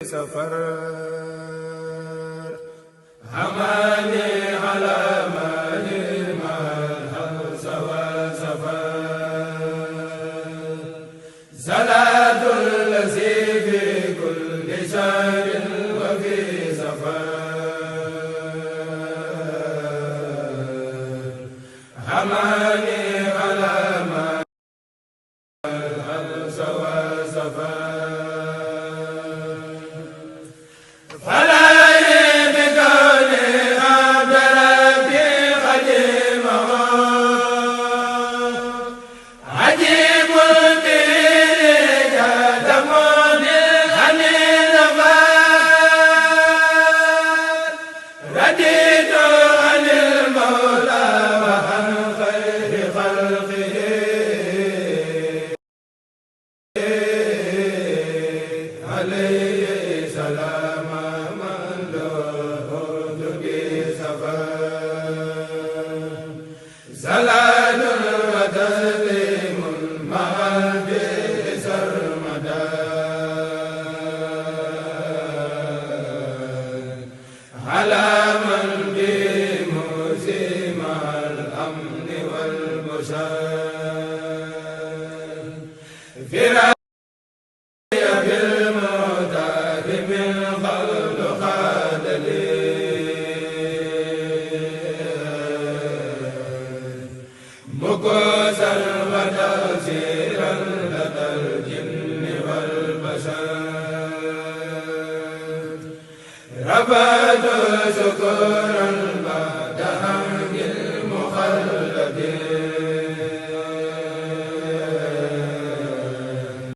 safar hamani ala mani mal sawa safar salatul lazi fi kulli shahrin wa fi safar hamani ala mal sawa safar rabatu